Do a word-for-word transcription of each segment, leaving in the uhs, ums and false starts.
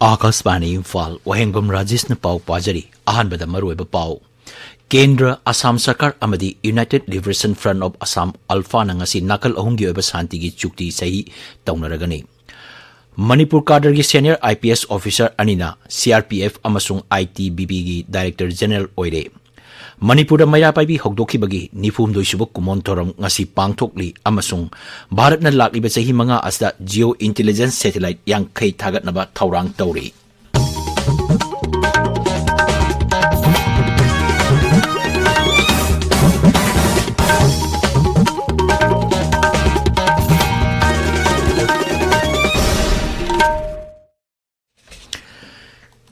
ꯑꯥꯀꯥꯁꯕꯥꯅꯤ ꯏꯝꯐꯥꯜ, ꯋꯥꯍꯦꯡꯕꯝ ꯔꯥꯖꯦꯁꯅ ꯄꯥꯎ ꯄꯥꯖꯔꯤ꯫ ꯑꯍꯥꯟꯕꯗ ꯃꯔꯨꯑꯣꯏꯕ ꯄꯥꯎ꯫ ꯀꯦꯟꯗ꯭ꯔ, ꯑꯁꯥꯝ ꯁꯔꯀꯥꯔ ꯑꯃꯗꯤ United Liberation Front of Assam, ULFAꯅ ꯉꯁꯤ ꯅꯥꯀꯜ ꯑꯍꯨꯝꯒꯤ ꯑꯣꯏꯕ ꯁꯥꯟꯇꯤꯒꯤ ꯆꯨꯛꯇꯤ ꯁꯍꯤ ꯇꯧꯅꯔꯒꯅꯤ꯫ ꯃꯅꯤꯄꯨꯔ ꯀꯥꯗꯔꯒꯤ senior IPS officer ꯑꯅꯤꯅ CRPF ꯑꯃꯁꯨꯡ ITBPꯒꯤ director general ꯑꯣꯏꯔꯦ꯫ ꯃꯅꯤꯄꯨꯔꯗ ꯃꯩꯔꯥ ꯄꯥꯏꯕꯤ ꯍꯧꯗꯣꯛꯈꯤꯕꯒꯤ ꯅꯤꯐꯨꯍꯨꯝꯗꯣꯏ ꯁꯨꯕ ꯀꯨꯝꯑꯣꯟ ꯊꯧꯔꯝ ꯉꯁꯤ ꯄꯥꯡꯊꯣꯛꯂꯤ ꯑꯃꯁꯨꯡ ꯚꯥꯔꯠꯅ ꯂꯥꯛꯂꯤꯕ ꯆꯍꯤ ꯃꯉꯥ ꯑꯁꯤꯗ Geo Intelligence satellite ꯌꯥꯡꯈꯩ ꯊꯥꯒꯠꯅꯕ ꯊꯧꯔꯥꯡ ꯇꯧꯔꯤ꯫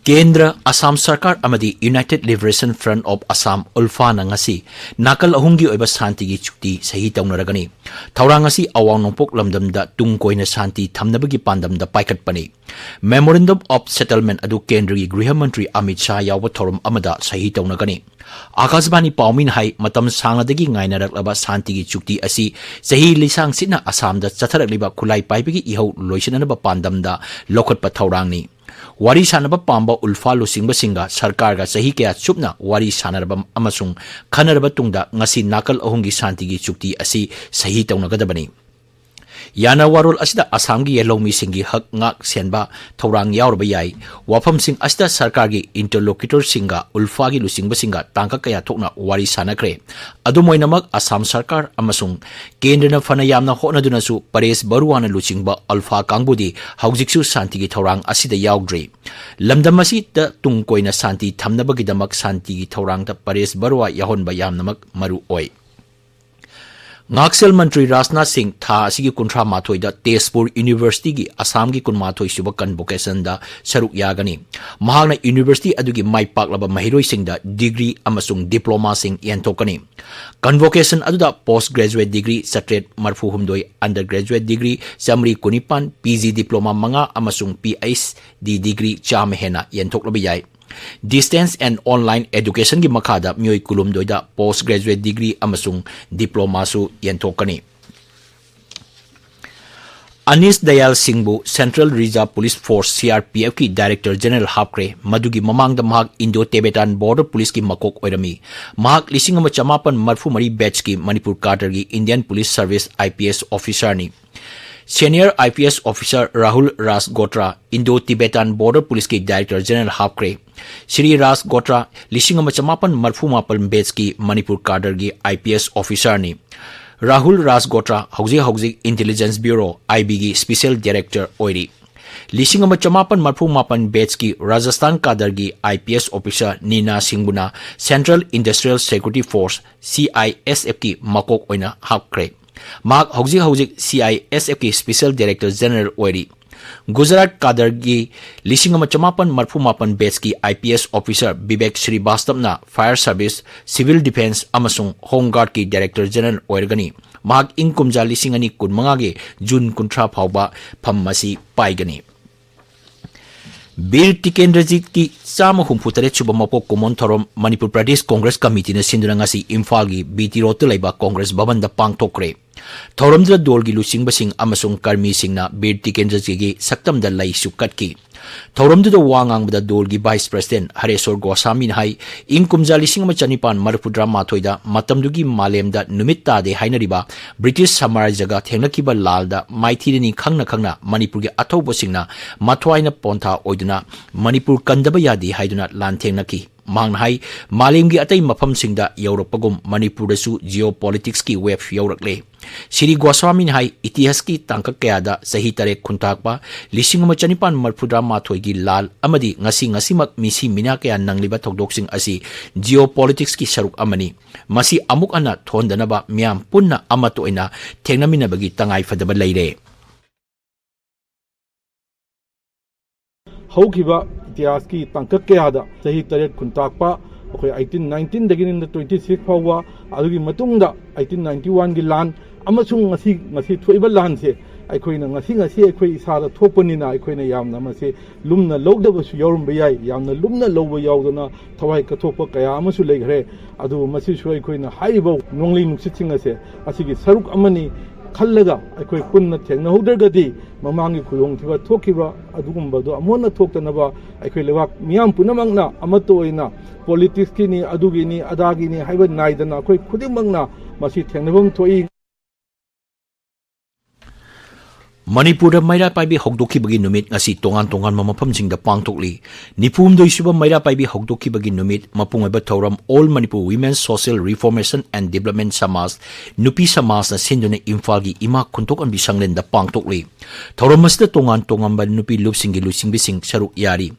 ꯀꯦꯟꯗ꯭ꯔ, ꯑꯁꯥꯝ ꯁꯔꯀꯥꯔ ꯑꯃꯗꯤ United Liberation Front of Assam, ULFAꯅ ꯉꯁꯤ ꯅꯥꯀꯜ ꯑꯍꯨꯝꯒꯤ ꯑꯣꯏꯕ ꯁꯥꯟꯇꯤꯒꯤ ꯆꯨꯛꯇꯤ ꯁꯍꯤ ꯇꯧꯅꯔꯒꯅꯤ꯫ ꯊꯧꯔꯥꯡ ꯑꯁꯤ ꯑꯋꯥꯡ ꯅꯣꯡꯄꯣꯛ ꯂꯝꯗꯝꯗ ꯇꯨꯡ ꯀꯣꯏꯅ ꯁꯥꯟꯇꯤ ꯊꯝꯅꯕꯒꯤ ꯄꯥꯟꯗꯝꯗ ꯄꯥꯏꯈꯠꯄꯅꯤ꯫ Memorandum of Settlement ꯑꯗꯨ ꯀꯦꯟꯗ꯭ꯔꯒꯤ ꯒ꯭ꯔꯤꯍ ꯃꯟꯇ꯭ꯔꯤ ꯑꯃꯤꯠ ꯁꯥꯍ ꯌꯥꯎꯕ ꯊꯧꯔꯝ ꯑꯃꯗ ꯁꯍꯤ ꯇꯧꯅꯒꯅꯤ꯫ ꯑꯥꯀꯥꯁꯕꯥꯅꯤ ꯄꯥꯎꯃꯤꯅ ꯍꯥꯏ, ꯃꯇꯝ ꯁꯥꯡꯅꯗꯒꯤ ꯉꯥꯏꯅꯔꯛꯂꯕ ꯁꯥꯟꯇꯤꯒꯤ ꯆꯨꯛꯇꯤ ꯑꯁꯤ ꯆꯍꯤ ꯂꯤꯁꯥꯡ ꯁꯤꯠꯅ ꯑꯁꯥꯝꯗ ꯆꯠꯊꯔꯛꯂꯤꯕ ꯈꯨꯠꯂꯥꯏ ꯄꯥꯏꯕꯒꯤ ꯏꯍꯧ ꯂꯣꯏꯁꯤꯟꯅꯅꯕ ꯄꯥꯟꯗꯝꯗ ꯂꯧꯈꯠꯄ ꯊꯧꯔꯥꯡꯅꯤ꯫ ꯋꯥꯔꯤ ꯁꯥꯟꯅꯕ ꯄꯥꯝꯕ ꯎꯜꯐꯥ ꯂꯨꯆꯤꯡꯕꯁꯤꯡꯒ ꯁꯔꯀꯥꯔꯒ ꯆꯍꯤ ꯀꯌꯥ ꯆꯨꯞꯅ ꯋꯥꯔꯤ ꯁꯥꯟꯅꯔꯕ ꯑꯃꯁꯨꯡ ꯈꯟꯅꯔꯕ ꯇꯨꯡꯗ ꯉꯁꯤ ꯅꯥꯀꯜ ꯑꯍꯨꯝꯒꯤ ꯁꯥꯟꯇꯤꯒꯤ ꯆꯨꯛꯇꯤ ꯑꯁꯤ ꯁꯍꯤ ꯇꯧꯅꯒꯗꯕꯅꯤ꯫ ꯌꯥꯅ ꯋꯥꯔꯣꯜ ꯑꯁꯤꯗ ꯑꯁꯥꯝꯒꯤ ꯌꯦꯜꯍꯧꯃꯤꯁꯤꯡꯒꯤ ꯍꯛ ꯉꯥꯛ ꯁꯦꯟꯕ ꯊꯧꯔꯥꯡ ꯌꯥꯎꯔꯕ ꯌꯥꯏ꯫ ꯋꯥꯐꯝꯁꯤꯡ ꯑꯁꯤꯗ ꯁꯔꯀꯥꯔꯒꯤ interlocutorꯁꯤꯡꯒ ꯎꯜꯐꯥꯒꯤ ꯂꯨꯆꯤꯡꯕꯁꯤꯡꯒ ꯇꯥꯡꯀꯛ ꯀꯌꯥ ꯊꯣꯛꯅ ꯋꯥꯔꯤ ꯁꯥꯅꯈ꯭ꯔꯦ꯫ ꯑꯗꯨꯝ ꯑꯣꯏꯅꯃꯛ, ꯑꯁꯥꯝ ꯁꯔꯀꯥꯔ ꯑꯃꯁꯨꯡ ꯀꯦꯟꯗ꯭ꯔꯅ ꯐꯅ ꯌꯥꯝꯅ ꯍꯣꯠꯅꯗꯨꯅꯁꯨ ꯄꯔꯦꯁ ꯕꯔꯨꯋꯥꯅ ꯂꯨꯆꯤꯡꯕ ꯎꯜꯐꯥ ꯀꯥꯡꯕꯨꯗꯤ ꯍꯧꯖꯤꯛꯁꯨ ꯁꯥꯟꯇꯤꯒꯤ ꯊꯧꯔꯥꯡ ꯑꯁꯤꯗ ꯌꯥꯎꯗ꯭ꯔꯤ꯫ ꯂꯝꯗꯝ ꯑꯁꯤꯗ ꯇꯨꯡ ꯀꯣꯏꯅ ꯁꯥꯟꯇꯤ ꯊꯝꯅꯕꯒꯤꯗꯃꯛ ꯁꯥꯟꯇꯤꯒꯤ ꯊꯧꯔꯥꯡꯗ ꯄꯔꯦꯁ ꯕꯔꯨꯋꯥ ꯌꯥꯎꯍꯟꯕ ꯌꯥꯝꯅꯃꯛ ꯃꯔꯨ ꯑꯣꯏ꯫ ꯉꯥꯛꯁꯦꯜ ꯃꯟꯇ꯭ꯔꯤ ꯔꯥꯖꯅꯥꯊ ꯁꯤꯡ ꯊꯥ ꯑꯁꯤꯒꯤ ꯀꯨꯟꯊ꯭ꯔꯥ ꯃꯥꯊꯣꯏꯗ ꯇꯦꯖꯄꯨꯔ ꯌꯨꯅꯤꯚꯔꯁꯤꯇꯤꯒꯤ ꯑꯁꯥꯝꯒꯤ ꯀꯨꯟꯃꯥꯊꯣꯏ ꯁꯨꯕ ꯀꯟꯚꯣꯀꯦꯁꯟꯗ ꯁꯔꯨꯛ ꯌꯥꯒꯅꯤ꯫ ꯃꯍꯥꯛꯅ ꯌꯨꯅꯤꯚꯔꯁꯤꯇꯤ ꯑꯗꯨꯒꯤ ꯃꯥꯏ ꯄꯥꯛꯂꯕ ꯃꯍꯩꯔꯣꯏꯁꯤꯡꯗ ꯗꯤꯒ꯭ꯔꯤ ꯑꯃꯁꯨꯡ ꯗꯤꯄ꯭ꯂꯣꯃꯥꯁꯤꯡ ꯌꯦꯟꯊꯣꯛꯀꯅꯤ꯫ ꯀꯟꯚꯣꯀꯦꯁꯟ ꯑꯗꯨꯗ ꯄꯣꯁꯠ ꯒ꯭ꯔꯦꯖꯨꯑꯦꯠ ꯗꯤꯒ꯭ꯔꯤ ꯆꯥꯇ꯭ꯔꯦꯠ ꯃꯔꯤꯐꯨ ꯍꯨꯝꯗꯣꯏ, ꯑꯟꯗꯔ ꯒ꯭ꯔꯦꯖꯨꯑꯦꯠ ꯗꯤꯒ꯭ꯔꯤ ꯆꯥꯃꯔꯤ ꯀꯨꯟꯅꯤꯄꯥꯟ, PG ꯗꯤꯄ꯭ꯂꯣꯃꯥ ꯃꯉꯥ ꯑꯃꯁꯨꯡ PhD ꯗꯤꯒ꯭ꯔꯤ ꯆꯥꯝꯃ ꯍꯦꯟꯅ ꯌꯦꯟꯊꯣꯛꯂꯕ ꯌꯥꯏ꯫ Distance and online educationꯒꯤ ꯃꯈꯥꯗ ꯃꯤꯑꯣꯏ ꯀꯨꯟꯍꯨꯝꯗꯣꯏꯗ ꯄꯣꯁꯠ ꯒ꯭ꯔꯦꯖꯨꯑꯦꯠ ꯗꯤꯒ꯭ꯔꯤ ꯑꯃꯁꯨꯡ ꯗꯤꯄ꯭ꯂꯣꯃꯥꯁꯨ ꯌꯦꯟꯊꯣꯛꯀꯅꯤ꯫ ꯑꯅꯤꯁ Dayal ꯁꯤꯡꯕꯨ Central Reserve Police Force, C R P F ꯀꯤ Director General ꯍꯥꯞꯈ꯭ꯔꯦ꯫ ꯃꯗꯨꯒꯤ ꯃꯃꯥꯡꯗ ꯃꯍꯥꯛ Indo-Tibetan Border Police ꯀꯤ ꯃꯀꯣꯛ ꯑꯣꯏꯔꯝꯃꯤ꯫ ꯃꯍꯥꯛ ꯂꯤꯁꯤꯡ ꯑꯃ ꯆꯃꯥꯄꯟ ꯃꯔꯤꯐꯨ ꯃꯔꯤ batch ꯀꯤ ꯃꯅꯤꯄꯨꯔ cadre ꯒꯤ Indian Police Service I P S officer ꯅꯤ꯫ Senior I P S officer Rahul Raj ꯒꯣꯇ꯭ꯔꯥ Indo-Tibetan Border Police ꯀꯤ Director General ꯍꯥꯞꯈ꯭ꯔꯦ꯫ ꯁ꯭ꯔꯤ ꯔꯥꯖ ꯒꯣꯇ꯭ꯔꯥ ꯂꯤꯁꯤꯡ ꯑꯃ ꯆꯃꯥꯄꯟ ꯃꯔꯤꯐꯨ ꯃꯥꯄꯟ batch ꯀꯤ ꯃꯅꯤꯄꯨꯔ cadre ꯒꯤ I P S officer ꯅꯤ꯫ ꯔꯥꯍꯨꯜ ꯔꯥꯖ ꯒꯣꯇ꯭ꯔꯥ ꯍꯧꯖꯤꯛ ꯍꯧꯖꯤꯛ Intelligence Bureau, I B ꯒꯤ Special Director ꯑꯣꯏꯔꯤ꯫ ꯂꯤꯁꯤꯡ ꯑꯃ ꯆꯃꯥꯄꯟ ꯃꯔꯤꯐꯨ ꯃꯥꯄꯟ batch ꯀꯤ ꯔꯥꯖꯁꯊꯥꯟ cadre ꯒꯤ I P S officer ꯅꯤꯅꯥ ꯁꯤꯡꯕꯨꯅ Central Industrial Security Force, C I S F ꯀꯤ ꯃꯀꯣꯛ ꯑꯣꯏꯅ ꯍꯥꯞꯈ꯭ꯔꯦ꯫ ꯃꯍꯥꯛ ꯍꯧꯖꯤꯛ ꯍꯧꯖꯤꯛ C I S F ꯀꯤ Special Director General ꯑꯣꯏꯔꯤ꯫ ꯒꯨꯖꯔꯥꯠ cadre ꯒꯤ ꯂꯤꯁꯤꯡ ꯑꯃ ꯆꯃꯥꯄꯟ ꯃꯔꯤꯐꯨ ꯃꯥꯄꯟ batch ꯀꯤ I P S officer Bibek ꯁ꯭ꯔꯤꯕꯥꯁꯇꯕꯅ Fire Service, Civil Defence ꯑꯃꯁꯨꯡ Home Guard ꯀꯤ Director General ꯑꯣꯏꯔꯒꯅꯤ꯫ ꯃꯍꯥꯛ ꯏꯪ ꯀꯨꯝꯖꯥ ꯂꯤꯁꯤꯡ ꯑꯅꯤ ꯀꯨꯟꯃꯉꯥꯒꯤ ꯖꯨꯟ ꯀꯨꯟꯊ꯭ꯔꯥ ꯐꯥꯎꯕ ꯐꯝ ꯑꯁꯤ ꯄꯥꯏꯒꯅꯤ꯫ ꯕꯤꯔ ꯇꯤꯀꯦꯟꯗ꯭ꯔꯖꯤꯠꯀꯤ ꯆꯥꯝꯃ ꯍꯨꯝꯐꯨ ꯇꯔꯦꯠ ꯁꯨꯕ ꯃꯄꯣꯛ ꯀꯨꯝꯑꯣꯟ ꯊꯧꯔꯝ ꯃꯅꯤꯄꯨꯔ ꯄ꯭ꯔꯗꯦꯁ ꯀꯣꯡꯒ꯭ꯔꯦꯁ ꯀꯃꯤꯇꯤꯅ ꯁꯤꯟꯗꯨꯅ ꯉꯁꯤ ꯏꯝꯐꯥꯜꯒꯤ ꯕꯤ ꯇꯤ ꯔꯣꯗꯇ ꯂꯩꯕ ꯀꯣꯡꯒ꯭ꯔꯦꯁ ꯚꯕꯟꯗ ꯄꯥꯡꯊꯣꯛꯈ꯭ꯔꯦ꯫ ꯊꯧꯔꯝꯗꯨꯗ ꯗꯣꯜꯒꯤ ꯂꯨꯆꯤꯡꯕꯁꯤꯡ ꯑꯃꯁꯨꯡ ꯀꯔꯃꯤꯁꯤꯡꯅ ꯕꯤꯔ ꯇꯤꯀꯦꯟꯗ꯭ꯔꯖꯤꯠꯀꯤ ꯁꯛꯇꯝꯗ ꯂꯩꯁꯨ ꯀꯠꯈꯤ꯫ ꯊꯧꯔꯝꯗꯨꯗ ꯋꯥ ꯉꯥꯡꯕꯗ ꯗꯣꯜꯒꯤ Vice President ꯍꯔꯦꯁꯣꯔ ꯒꯣꯁꯥꯃꯤꯅ ꯍꯥꯏ, ꯏꯪ ꯀꯨꯝꯖꯥ ꯂꯤꯁꯤꯡ ꯑꯃ ꯆꯅꯤꯄꯥꯟ ꯃꯔꯤꯐꯨꯇꯔꯥ ꯃꯥꯊꯣꯏꯗ ꯃꯇꯝꯗꯨꯒꯤ ꯃꯥꯂꯦꯝꯗ ꯅꯨꯃꯤꯠ ꯇꯥꯗꯦ ꯍꯥꯏꯅꯔꯤꯕ ꯕ꯭ꯔꯤꯇꯤꯁ ꯁꯥꯝꯔꯥꯖ꯭ꯌꯒ ꯊꯦꯡꯅꯈꯤꯕ ꯂꯥꯟꯗ ꯃꯥꯏꯊꯤꯔꯅꯤ ꯈꯪꯅ ꯈꯪꯅ ꯃꯅꯤꯄꯨꯔꯒꯤ ꯑꯊꯧꯕꯁꯤꯡꯅ ꯃꯊ꯭ꯋꯥꯏꯅ ꯄꯣꯟꯊꯥ ꯑꯣꯏꯗꯨꯅ ꯃꯅꯤꯄꯨꯔ ꯀꯟꯗꯕ ꯌꯥꯗꯦ ꯍꯥꯏꯗꯨꯅ ꯂꯥꯟꯊꯦꯡꯅꯈꯤ꯫ ꯃꯍꯥꯛꯅ ꯍꯥꯏ, ꯃꯥꯂꯦꯝꯒꯤ ꯑꯇꯩ ꯃꯐꯝꯁꯤꯡꯗ ꯌꯧꯔꯛꯄꯒꯨꯝ ꯃꯅꯤꯄꯨꯔꯗꯁꯨ geopolitics ꯀꯤ wave ꯌꯧꯔꯛꯂꯦ꯫ ꯁ꯭ꯔꯤ ꯒꯣꯁ꯭ꯋꯥꯃꯤꯅ ꯍꯥꯏ, ꯏꯇꯤꯍꯥꯁꯀꯤ ꯇꯥꯡꯀꯛ ꯀꯌꯥꯗ ꯆꯍꯤ ꯇꯔꯦꯠ ꯈꯨꯟꯇꯥꯛꯄ, ꯂꯤꯁꯤꯡ ꯑꯃ ꯆꯅꯤꯄꯥꯟ ꯃꯔꯤꯐꯨꯇꯔꯥ ꯃꯥꯊꯣꯏꯒꯤ ꯂꯥꯜ ꯑꯃꯗꯤ ꯉꯁꯤ ꯉꯁꯤꯃꯛ ꯃꯤꯁꯤ ꯃꯤꯅꯥ ꯀꯌꯥ ꯅꯪꯂꯤꯕ ꯊꯧꯗꯣꯛꯁꯤꯡ ꯑꯁꯤ geopolitics ꯀꯤ ꯁꯔꯨꯛ ꯑꯃꯅꯤ꯫ ꯃꯁꯤ ꯑꯃꯨꯛ ꯍꯟꯅ ꯊꯣꯟꯗꯅꯕ ꯃꯤꯌꯥꯝ ꯄꯨꯟꯅ ꯑꯃꯠꯇ ꯑꯣꯏꯅ ꯊꯦꯡꯅꯃꯤꯟꯅꯕꯒꯤ ꯇꯉꯥꯏ ꯐꯗꯕ ꯂꯩꯔꯦ꯫ ꯍꯧꯈꯤꯕ ꯏꯇꯤꯍꯥꯁꯀꯤ ꯇꯥꯡꯀꯛ ꯀꯌꯥꯗ ꯆꯍꯤ ꯇꯔꯦꯠ ꯈꯨꯟꯇꯥꯛꯄ, ꯑꯩꯈꯣꯏ eighteen nineteen ꯗꯒꯤꯅ twenty six ꯐꯥꯎꯕ, ꯑꯗꯨꯒꯤ ꯃꯇꯨꯡꯗ eighteen ninety one ꯒꯤ ꯂꯥꯟ, ꯑꯃꯁꯨꯡ ꯉꯁꯤ, ꯉꯁꯤ ꯊꯣꯛꯏꯕ ꯂꯥꯟꯁꯦ ꯑꯩꯈꯣꯏꯅ ꯉꯁꯤ, ꯉꯁꯤ ꯑꯩꯈꯣꯏ ꯏꯁꯥꯗ ꯊꯣꯛꯄꯅꯤꯅ ꯑꯩꯈꯣꯏꯅ ꯌꯥꯝꯅ ꯃꯁꯤ ꯂꯨꯝꯅ ꯂꯧꯗꯕꯁꯨ ꯌꯥꯎꯔꯝꯕ ꯌꯥꯏ, ꯌꯥꯝꯅ ꯂꯨꯝꯅ ꯂꯧꯕ ꯌꯥꯎꯗꯅ ꯊꯋꯥꯏ ꯀꯠꯊꯣꯛꯄ ꯀꯌꯥ ꯑꯃꯁꯨ ꯂꯩꯈ꯭ꯔꯦ꯫ ꯑꯗꯨꯕꯨ ꯃꯁꯤꯁꯨ ꯑꯩꯈꯣꯏꯅ ꯍꯥꯏꯔꯤꯕ ꯅꯣꯡꯂꯩ ꯅꯨꯡꯁꯤꯠꯁꯤꯡ ꯑꯁꯦ ꯑꯁꯤꯒꯤ ꯁꯔꯨꯛ ꯑꯃꯅꯤ꯫ ꯈꯜꯂꯒ ꯑꯩꯈꯣꯏ ꯄꯨꯟꯅ ꯊꯦꯡꯅꯍꯧꯗ꯭ꯔꯒꯗꯤ ꯃꯃꯥꯡꯒꯤ ꯈꯨꯗꯣꯡꯊꯤꯕ ꯊꯣꯛꯈꯤꯕ ꯑꯗꯨꯒꯨꯝꯕꯗꯣ ꯑꯃꯨꯛ ꯍꯟꯅ ꯊꯣꯛꯇꯅꯕ ꯑꯩꯈꯣꯏ ꯂꯩꯕꯥꯛ ꯃꯤꯌꯥꯝ ꯄꯨꯝꯅꯃꯛꯅ ꯑꯃꯠꯇ ꯑꯣꯏꯅ ꯄꯣꯂꯤꯇꯤꯛꯁꯀꯤꯅꯤ, ꯑꯗꯨꯒꯤꯅꯤ, ꯑꯗꯥꯒꯤꯅꯤ ꯍꯥꯏꯕ ꯅꯥꯏꯗꯅ ꯑꯩꯈꯣꯏ ꯈꯨꯗꯤꯡꯃꯛꯅ ꯃꯁꯤ ꯊꯦꯡꯅꯐꯝ ꯊꯣꯛꯏ꯫ ꯃꯅꯤꯄꯨꯔꯗ ꯃꯩꯔꯥ ꯄꯥꯏꯕꯤ ꯍꯧꯗꯣꯛꯈꯤꯕꯒꯤ ꯅꯨꯃꯤꯠ ꯉꯁꯤ ꯇꯣꯉꯥꯟ ꯇꯣꯉꯥꯟꯕ ꯃꯐꯝꯁꯤꯡꯗ ꯄꯥꯡꯊꯣꯛꯂꯤ꯫ ꯅꯤꯐꯨꯍꯨꯝꯗꯣꯏ ꯁꯨꯕ ꯃꯩꯔꯥ ꯄꯥꯏꯕꯤ ꯍꯧꯗꯣꯛꯈꯤꯕꯒꯤ ꯅꯨꯃꯤꯠ ꯃꯄꯨꯡ ꯑꯣꯏꯕ ꯊꯧꯔꯝ All Manipur Women Social Reformation and Development Samaj, ꯅꯨꯄꯤ ꯁꯃꯥꯖꯅ ꯁꯤꯟꯗꯨꯅ ꯏꯝꯐꯥꯜꯒꯤ ꯏꯃꯥ ꯈꯨꯟꯊꯣꯛ ꯑꯟꯕꯤ ꯁꯪꯂꯦꯟꯗ ꯄꯥꯡꯊꯣꯛꯂꯤ꯫ ꯊꯧꯔꯝ ꯑꯁꯤꯗ ꯇꯣꯉꯥꯟ ꯇꯣꯉꯥꯟꯕ ꯅꯨꯄꯤ ꯂꯨꯞꯁꯤꯡꯒꯤ ꯂꯨꯆꯤꯡꯕꯤꯁꯤꯡ ꯁꯔꯨꯛ ꯌꯥꯔꯤ꯫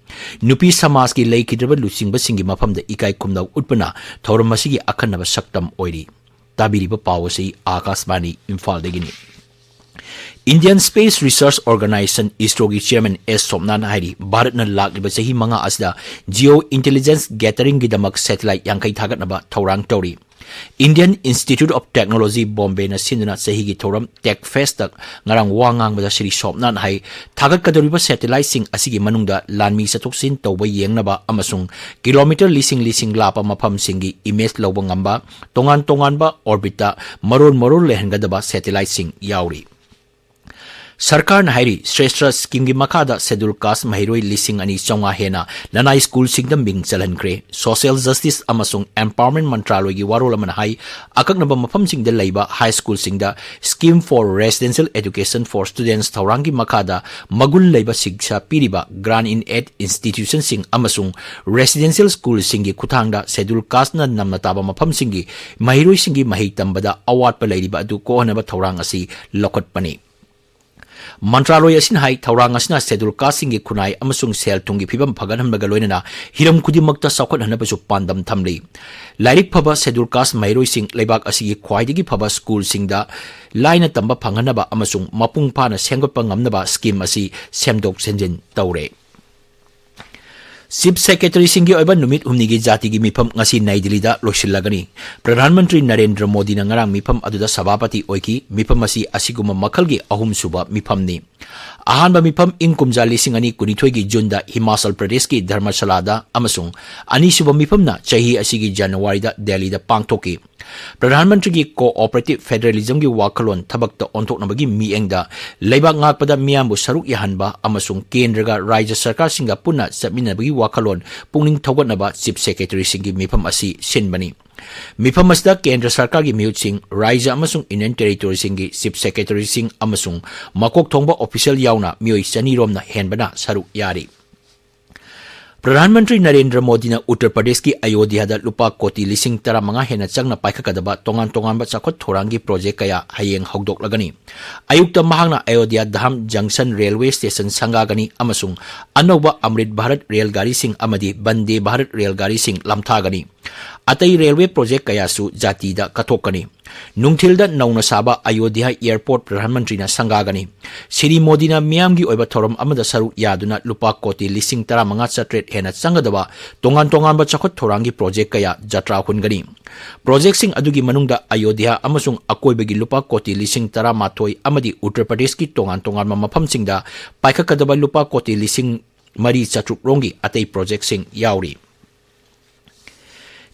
ꯅꯨꯄꯤ ꯁꯃꯥꯖꯀꯤ ꯂꯩꯈꯤꯗ꯭ꯔꯕ ꯂꯨꯆꯤꯡꯕꯁꯤꯡꯒꯤ ꯃꯐꯝꯗ ꯏꯀꯥꯏ ꯈꯨꯝꯅꯧ ꯎꯠꯄꯅ ꯊꯧꯔꯝ ꯑꯁꯤꯒꯤ ꯑꯈꯟꯅꯕ ꯁꯛꯇꯝ ꯑꯣꯏꯔꯤ꯫ ꯇꯥꯕꯤꯔꯤꯕ ꯄꯥꯎ ꯑꯁꯤ ꯑꯥꯀꯥꯁꯕꯥꯅꯤ ꯏꯝꯐꯥꯜꯗꯒꯤꯅꯤ꯫ Indian Space Research Organisation, ISROꯒꯤ chairman ꯑꯦꯁ ꯁꯣꯝꯅꯥꯊꯅ ꯍꯥꯏꯔꯤ, ꯚꯥꯔꯠꯅ ꯂꯥꯛꯂꯤꯕ ꯆꯍꯤ ꯃꯉꯥ ꯑꯁꯤꯗ geo intelligence gatheringꯒꯤꯗꯃꯛ satellite ꯌꯥꯡꯈꯩ ꯊꯥꯒꯠꯅꯕ ꯊꯧꯔꯥꯡ ꯇꯧꯔꯤ꯫ Indian Institute of Technology Bombayꯅ ꯁꯤꯟꯗꯨꯅ ꯆꯍꯤꯒꯤ ꯊꯧꯔꯝ Tech Festꯇ ꯉꯔꯥꯡ ꯋꯥ ꯉꯥꯡꯕꯗ ꯁ꯭ꯔꯤ ꯁꯣꯝꯅꯥꯊꯅ ꯍꯥꯏ, ꯊꯥꯒꯠꯀꯗꯧꯔꯤꯕ satelliteꯁꯤꯡ ꯑꯁꯤꯒꯤ ꯃꯅꯨꯡꯗ ꯂꯥꯟꯃꯤ ꯆꯠꯊꯣꯛ ꯆꯠꯁꯤꯟ ꯇꯧꯕ ꯌꯦꯡꯅꯕ ꯑꯃꯁꯨꯡ kilometre ꯂꯤꯁꯤꯡ ꯂꯤꯁꯤꯡ ꯂꯥꯞꯄ ꯃꯐꯝꯁꯤꯡꯒꯤ image ꯂꯧꯕ ꯉꯝꯕ, ꯇꯣꯉꯥꯟ ꯇꯣꯉꯥꯟꯕ orbitꯇ ꯃꯔꯣꯜ ꯃꯔꯣꯜ ꯂꯩꯍꯟꯒꯗꯕ satelliteꯁꯤꯡ ꯌꯥꯎꯔꯤ꯫ ꯁꯔꯀꯥꯔꯅ ꯍꯥꯏꯔꯤ, ꯁ꯭ꯔꯦꯁꯊ schemeꯒꯤ ꯃꯈꯥꯗ schedule caste ꯃꯍꯩꯔꯣꯏ ꯂꯤꯁꯤꯡ ꯑꯅꯤ ꯆꯥꯝꯃꯉꯥ ꯍꯦꯟꯅ ꯂꯅꯥꯏ schoolꯁꯤꯡꯗ ꯃꯤꯡ ꯆꯜꯍꯟꯈ꯭ꯔꯦ꯫ Social Justice ꯑꯃꯁꯨꯡ Empowerment ꯃꯟꯇ꯭ꯔꯥꯂꯣꯏꯒꯤ ꯋꯥꯔꯣꯜ ꯑꯃꯅ ꯍꯥꯏ, ꯑꯀꯛꯅꯕ ꯃꯐꯝꯁꯤꯡꯗ ꯂꯩꯕ high schoolꯁꯤꯡꯗ Scheme for Residential Education for Students ꯊꯧꯔꯥꯡꯒꯤ ꯃꯈꯥꯗ ꯃꯒꯨꯟ ꯂꯩꯕ ꯁꯤꯛꯁꯥ ꯄꯤꯔꯤꯕ grant in aid institutionꯁꯤꯡ ꯑꯃꯁꯨꯡ residential schoolꯁꯤꯡꯒꯤ ꯈꯨꯠꯊꯥꯡꯗ schedule casteꯅ ꯅꯝꯅ ꯇꯥꯕ ꯃꯐꯝꯁꯤꯡꯒꯤ ꯃꯍꯩꯔꯣꯏꯁꯤꯡꯒꯤ ꯃꯍꯩ ꯇꯝꯕꯗ ꯑꯋꯥꯠꯄ ꯂꯩꯔꯤꯕ ꯑꯗꯨ ꯀꯣꯛꯍꯟꯅꯕ ꯊꯧꯔꯥꯡ ꯑꯁꯤ ꯂꯧꯈꯠꯄꯅꯤ꯫ ꯃꯟꯇ꯭ꯔꯥꯂꯣꯏ ꯑꯁꯤꯅ ꯍꯥꯏ, ꯊꯧꯔꯥꯡ ꯑꯁꯤꯅ schedule casteꯁꯤꯡꯒꯤ ꯈꯨꯟꯅꯥꯏ ꯑꯃꯁꯨꯡ ꯁꯦꯜ ꯊꯨꯝꯒꯤ ꯐꯤꯕꯝ ꯐꯒꯠꯍꯟꯕꯒ ꯂꯣꯏꯅꯅ ꯍꯤꯔꯝ ꯈꯨꯗꯤꯡꯃꯛꯇ ꯆꯥꯎꯈꯠꯍꯟꯅꯕꯁꯨ ꯄꯥꯟꯗꯝ ꯊꯝꯂꯤ꯫ ꯂꯥꯏꯔꯤꯛ ꯐꯕ schedule caste ꯃꯍꯩꯔꯣꯏꯁꯤꯡ ꯂꯩꯕꯥꯛ ꯑꯁꯤꯒꯤ ꯈ꯭ꯋꯥꯏꯗꯒꯤ ꯐꯕ schoolꯁꯤꯡꯗ ꯂꯥꯏꯅ ꯇꯝꯕ ꯐꯪꯍꯟꯅꯕ ꯑꯃꯁꯨꯡ ꯃꯄꯨꯡ ꯐꯥꯅ ꯁꯦꯝꯒꯠꯄ ꯉꯝꯅꯕ scheme ꯑꯁꯤ ꯁꯦꯝꯗꯣꯛ ꯁꯦꯝꯖꯤꯟ ꯇꯧꯔꯦ꯫ ꯆꯤꯐ ꯁꯦꯀ꯭ꯔꯦꯇꯔꯤꯁꯤꯡꯒꯤ ꯑꯣꯏꯕ ꯅꯨꯃꯤꯠ ꯍꯨꯝꯅꯤꯒꯤ ꯖꯥꯇꯤꯒꯤ ꯃꯤꯐꯝ ꯉꯁꯤ ꯅꯥꯏ ꯗꯤꯜꯂꯤꯗ ꯂꯣꯏꯁꯤꯜꯂꯒꯅꯤ꯫ ꯄ꯭ꯔꯙꯥꯟ ꯃꯟꯇ꯭ꯔꯤ ꯅꯔꯦꯟꯗ꯭ꯔ ꯃꯣꯗꯤꯅ ꯉꯔꯥꯡ ꯃꯤꯐꯝ ꯑꯗꯨꯗ ꯁꯚꯥꯄꯇꯤ ꯑꯣꯏꯈꯤ꯫ ꯃꯤꯐꯝ ꯑꯁꯤ ꯑꯁꯤꯒꯨꯝꯕ ꯃꯈꯜꯒꯤ ꯑꯍꯨꯝꯁꯨꯕ ꯃꯤꯐꯝꯅꯤ꯫ ꯑꯍꯥꯟꯕ ꯃꯤꯐꯝ ꯏꯪ ꯀꯨꯝꯖꯥ ꯂꯤꯁꯤꯡ ꯑꯅꯤ ꯀꯨꯟꯅꯤꯊꯣꯏꯒꯤ ꯖꯨꯟꯗ ꯍꯤꯃꯥꯆꯜ ꯄ꯭ꯔꯗꯦꯁꯀꯤ ꯙꯔꯃꯁꯥꯂꯥꯗ ꯑꯃꯁꯨꯡ ꯑꯅꯤꯁꯨꯕ ꯃꯤꯐꯝꯅ ꯆꯍꯤ ꯑꯁꯤꯒꯤ ꯖꯅꯋꯥꯔꯤꯗ ꯗꯦꯜꯂꯤꯗ ꯄꯥꯡꯊꯣꯛꯈꯤ꯫ ꯄ꯭ꯔꯙꯥꯟ ꯃꯟꯇ꯭ꯔꯤꯒꯤ ꯀꯣꯑꯣꯄꯔꯦꯇꯤꯚ ꯐꯦꯗꯔꯦꯂꯤꯖꯝꯒꯤ ꯋꯥꯈꯜꯂꯣꯟ ꯊꯕꯛꯇ ꯑꯣꯟꯊꯣꯛꯅꯕꯒꯤ ꯃꯤꯠꯌꯦꯡꯗ ꯂꯩꯕꯥꯛ ꯉꯥꯛꯄꯗ ꯃꯤꯌꯥꯝꯕꯨ ꯁꯔꯨꯛ ꯌꯥꯍꯟꯕ ꯑꯃꯁꯨꯡ ꯀꯦꯟꯗ꯭ꯔꯒ ꯔꯥꯖ꯭ꯌ ꯁꯔꯀꯥꯔꯁꯤꯡꯒ ꯄꯨꯟꯅ ꯆꯠꯃꯤꯟꯅꯕꯒꯤ ꯋꯥꯈꯜꯂꯣꯟ ꯄꯨꯛꯅꯤꯡ ꯊꯧꯒꯠꯅꯕ ꯆꯤꯐ ꯁꯦꯀ꯭ꯔꯦꯇꯔꯤꯁꯤꯡꯒꯤ ꯃꯤꯐꯝ ꯑꯁꯤ ꯁꯤꯟꯕꯅꯤ꯫ ꯃꯤꯐꯝ ꯑꯁꯤꯗ ꯀꯦꯟꯗ꯭ꯔ ꯁꯔꯀꯥꯔꯒꯤ ꯃꯤꯍꯨꯠꯁꯤꯡ, ꯔꯥꯖ꯭ꯌ ꯑꯃꯁꯨꯡ ꯌꯨꯅꯤꯌꯟ ꯇꯦꯔꯤꯇꯣꯔꯤꯁꯤꯡꯒꯤ ꯆꯤꯐ ꯁꯦꯀ꯭ꯔꯦꯇꯔꯤꯁꯤꯡ ꯑꯃꯁꯨꯡ ꯃꯀꯣꯛ ꯊꯣꯡꯕ ꯑꯣꯐꯤꯁꯤꯌꯦꯜ ꯌꯥꯎꯅ ꯃꯤꯑꯣꯏ ꯆꯅꯤ ꯔꯣꯝꯅ ꯍꯦꯟꯕꯅ ꯁꯔꯨꯛ ꯌꯥꯔꯤ꯫ ꯄ꯭ꯔꯙꯥꯟ ꯃꯟꯇ꯭ꯔꯤ ꯅꯔꯦꯟꯗ꯭ꯔ ꯃꯣꯗꯤꯅ ꯎꯠꯇꯔ ꯄ꯭ꯔꯗꯦꯁꯀꯤ ꯑꯌꯣꯙ꯭ꯌꯥꯗ ꯂꯨꯄꯥ ꯀꯣꯇꯤ ꯂꯤꯁꯤꯡ ꯇꯔꯥꯃꯉꯥ ꯍꯦꯟꯅ ꯆꯪꯅ ꯄꯥꯏꯈꯠꯀꯗꯕ ꯇꯣꯉꯥꯟ ꯇꯣꯉꯥꯟꯕ ꯆꯥꯎꯈꯠ ꯊꯧꯔꯥꯡꯒꯤ ꯄ꯭ꯔꯣꯖꯦꯛ ꯀꯌꯥ ꯍꯌꯦꯡ ꯍꯧꯗꯣꯛꯂꯒꯅꯤ꯫ ꯑꯌꯨꯛꯇ ꯃꯍꯥꯛꯅ ꯑꯌꯣꯙ꯭ꯌꯥ ꯙꯥꯝ ꯖꯪꯁꯟ ꯔꯦꯜꯋꯦ ꯁ꯭ꯇꯦꯁꯟ ꯁꯪꯒꯥꯒꯅꯤ ꯑꯃꯁꯨꯡ ꯑꯅꯧꯕ ꯑꯃ꯭ꯔꯤꯠ ꯚꯥꯔꯠ ꯔꯦꯜ ꯒꯥꯔꯤꯁꯤꯡ ꯑꯃꯗꯤ ꯕꯟꯗꯦ ꯚꯥꯔꯠ ꯔꯦꯜ ꯒꯥꯔꯤꯁꯤꯡ ꯂꯝꯊꯥꯒꯅꯤ꯫ ꯑꯇꯩ ꯔꯦꯜꯋꯦ ꯄ꯭ꯔꯣꯖꯦꯛ ꯀꯌꯥꯁꯨ ꯖꯥꯇꯤꯗ ꯀꯠꯊꯣꯛꯀꯅꯤ꯫ ꯅꯨꯡꯊꯤꯜꯗ ꯅꯧꯅ ꯁꯥꯕ ꯑꯌꯣꯙ꯭ꯌꯥ ꯑꯦꯌꯔꯄꯣꯔꯠ ꯄ꯭ꯔꯙꯥꯟ ꯃꯟꯇ꯭ꯔꯤꯅ ꯁꯪꯒꯥꯒꯅꯤ꯫ ꯁ꯭ꯔꯤ ꯃꯣꯗꯤꯅ ꯃꯤꯌꯥꯝꯒꯤ ꯑꯣꯏꯕ ꯊꯧꯔꯝ ꯑꯃꯗ ꯁꯔꯨꯛ ꯌꯥꯗꯨꯅ ꯂꯨꯄꯥ ꯀꯣꯇꯤ ꯂꯤꯁꯤꯡ ꯇꯔꯥꯃꯉꯥ ꯆꯥꯇ꯭ꯔꯦꯠ ꯍꯦꯟꯅ ꯆꯪꯒꯗꯕ ꯇꯣꯉꯥꯟ ꯇꯣꯉꯥꯟꯕ ꯆꯥꯎꯈꯠ ꯊꯧꯔꯥꯡꯒꯤ ꯄ꯭ꯔꯣꯖꯦꯛ ꯀꯌꯥ ꯖꯇ꯭ꯔꯥ ꯍꯨꯟꯒꯅꯤ꯫ ꯄ꯭ꯔꯣꯖꯦꯛꯁꯤꯡ ꯑꯗꯨꯒꯤ ꯃꯅꯨꯡꯗ ꯑꯌꯣꯙ꯭ꯌꯥ ꯑꯃꯁꯨꯡ ꯑꯀꯣꯏꯕꯒꯤ ꯂꯨꯄꯥ ꯀꯣꯇꯤ ꯂꯤꯁꯤꯡ ꯇꯔꯥꯃꯥꯊꯣꯏ ꯑꯃꯗꯤ ꯎꯠꯇꯔ ꯄ꯭ꯔꯗꯦꯁꯀꯤ ꯇꯣꯉꯥꯟ ꯇꯣꯉꯥꯟꯕ ꯃꯐꯝꯁꯤꯡꯗ ꯄꯥꯏꯈꯠꯀꯗꯕ ꯂꯨꯄꯥ ꯀꯣꯇꯤ ꯂꯤꯁꯤꯡ ꯃꯔꯤ ꯆꯥꯇ꯭ꯔꯨꯛ ꯔꯣꯝꯒꯤ ꯑꯇꯩ ꯄ꯭ꯔꯣꯖꯦꯛꯁꯤꯡ ꯌꯥꯎꯔꯤ꯫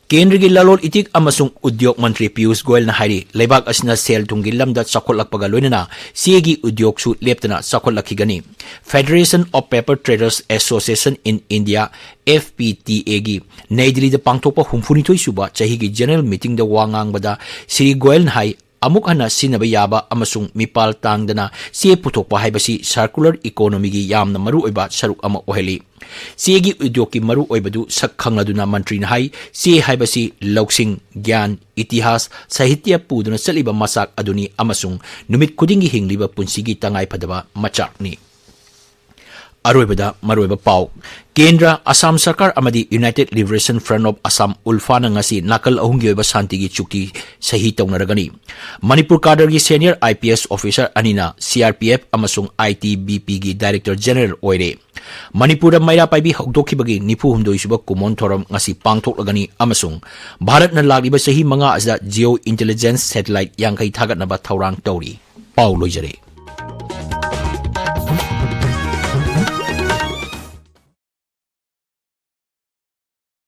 ꯀꯦꯟꯗ꯭ꯔꯒꯤ ꯂꯂꯣꯟ ꯏꯇꯤꯛ ꯑꯃꯁꯨꯡ ꯎꯗ꯭ꯌꯣꯛ ꯃꯟꯇ꯭ꯔꯤ ꯄꯤꯌꯨꯁ ꯒꯣꯌꯜꯅ ꯍꯥꯏꯔꯤ, ꯂꯩꯕꯥꯛ ꯑꯁꯤꯅ ꯁꯦꯜ ꯊꯨꯝꯒꯤ ꯂꯝꯗ ꯆꯥꯎꯈꯠꯂꯛꯄꯒ ꯂꯣꯏꯅꯅ ꯆꯦꯒꯤ ꯎꯗ꯭ꯌꯣꯛꯁꯨ ꯂꯦꯞꯇꯅ ꯆꯥꯎꯈꯠꯂꯛꯈꯤꯒꯅꯤ꯫ Federation of Paper Traders Association in India, F P T A ꯒꯤ ꯅꯩ ꯗꯤꯜꯂꯤꯗ ꯄꯥꯡꯊꯣꯛꯄ ꯍꯨꯝꯐꯨꯅꯤꯊꯣꯏ ꯁꯨꯕ ꯆꯍꯤꯒꯤ ꯖꯦꯅꯔꯦꯜ ꯃꯤꯇꯤꯡꯗ ꯋꯥ ꯉꯥꯡꯕꯗ ꯁ꯭ꯔꯤ ꯒꯣꯌꯜꯅ ꯍꯥꯏ, ꯑꯃꯨꯛ ꯍꯟꯅ ꯁꯤꯖꯤꯟꯅꯕ ꯌꯥꯕ ꯑꯃꯁꯨꯡ ꯃꯤꯄꯥꯜ ꯇꯥꯡꯗꯅ ꯆꯦ ꯄꯨꯊꯣꯛꯄ ꯍꯥꯏꯕꯁꯤ ꯁꯔꯀꯨꯂꯔ ꯏꯀꯣꯅꯣꯃꯤꯒꯤ ꯌꯥꯝꯅ ꯃꯔꯨꯑꯣꯏꯕ ꯁꯔꯨꯛ ꯑꯃ ꯑꯣꯏꯍꯜꯂꯤ꯫ ꯆꯦꯒꯤ ꯎꯗ꯭ꯌꯣꯛꯀꯤ ꯃꯔꯨꯑꯣꯏꯕꯗꯨ ꯁꯛ ꯈꯪꯂꯗꯨꯅ ꯃꯟꯇ꯭ꯔꯤꯅ ꯍꯥꯏ, ꯆꯦ ꯍꯥꯏꯕꯁꯤ ꯂꯧꯁꯤꯡ, ꯒ꯭ꯌꯥꯟ, ꯏꯇꯤꯍꯥꯁ, ꯁꯥꯍꯤꯇ꯭ꯌ ꯄꯨꯗꯨꯅ ꯆꯠꯂꯤꯕ ꯃꯆꯥꯛ ꯑꯗꯨꯅꯤ ꯑꯃꯁꯨꯡ ꯅꯨꯃꯤꯠ ꯈꯨꯗꯤꯡꯒꯤ ꯍꯤꯡꯂꯤꯕ ꯄꯨꯟꯁꯤꯒꯤ ꯇꯉꯥꯏꯐꯗꯕ ꯃꯆꯥꯛꯅꯤ꯫ ꯑꯔꯣꯏꯕꯗ ꯃꯔꯨꯑꯣꯏꯕ ꯄꯥꯎ꯫ ꯀꯦꯟꯗ꯭ꯔ, ꯑꯁꯥꯝ ꯁꯔꯀꯥꯔ ꯑꯃꯗꯤ United Liberation Front of Assam, ꯎꯜꯐꯥꯅ ꯉꯁꯤ ꯅꯥꯀꯜ ꯑꯍꯨꯝꯒꯤ ꯑꯣꯏꯕ ꯁꯥꯟꯇꯤꯒꯤ ꯆꯨꯛꯇꯤ ꯁꯍꯤ ꯇꯧꯅꯔꯒꯅꯤ꯫ Manipur ꯀꯥꯗꯔꯒꯤ senior I P S officer ꯑꯅꯤꯅ C R P F ꯑꯃꯁꯨꯡ I T B P ꯒꯤ director general ꯑꯣꯏꯔꯦ꯫ ꯃꯅꯤꯄꯨꯔꯗ ꯃꯩꯔꯥ ꯄꯥꯏꯕꯤ ꯍꯧꯗꯣꯛꯈꯤꯕꯒꯤ ꯅꯤꯐꯨ ꯍꯨꯝꯗꯣꯏꯁꯨꯕ ꯀꯨꯝꯑꯣꯟ ꯊꯧꯔꯝ ꯉꯁꯤ ꯄꯥꯡꯊꯣꯛꯂꯒꯅꯤ ꯑꯃꯁꯨꯡ ꯚꯥꯔꯠꯅ ꯂꯥꯛꯂꯤꯕ ꯆꯍꯤ ꯃꯉꯥ ꯑꯁꯤꯗ geo intelligence satellite ꯌꯥꯡꯈꯩ ꯊꯥꯒꯠꯅꯕ ꯊꯧꯔꯥꯡ ꯇꯧꯔꯤ꯫ ꯄꯥꯎ ꯂꯣꯏꯖꯔꯦ꯫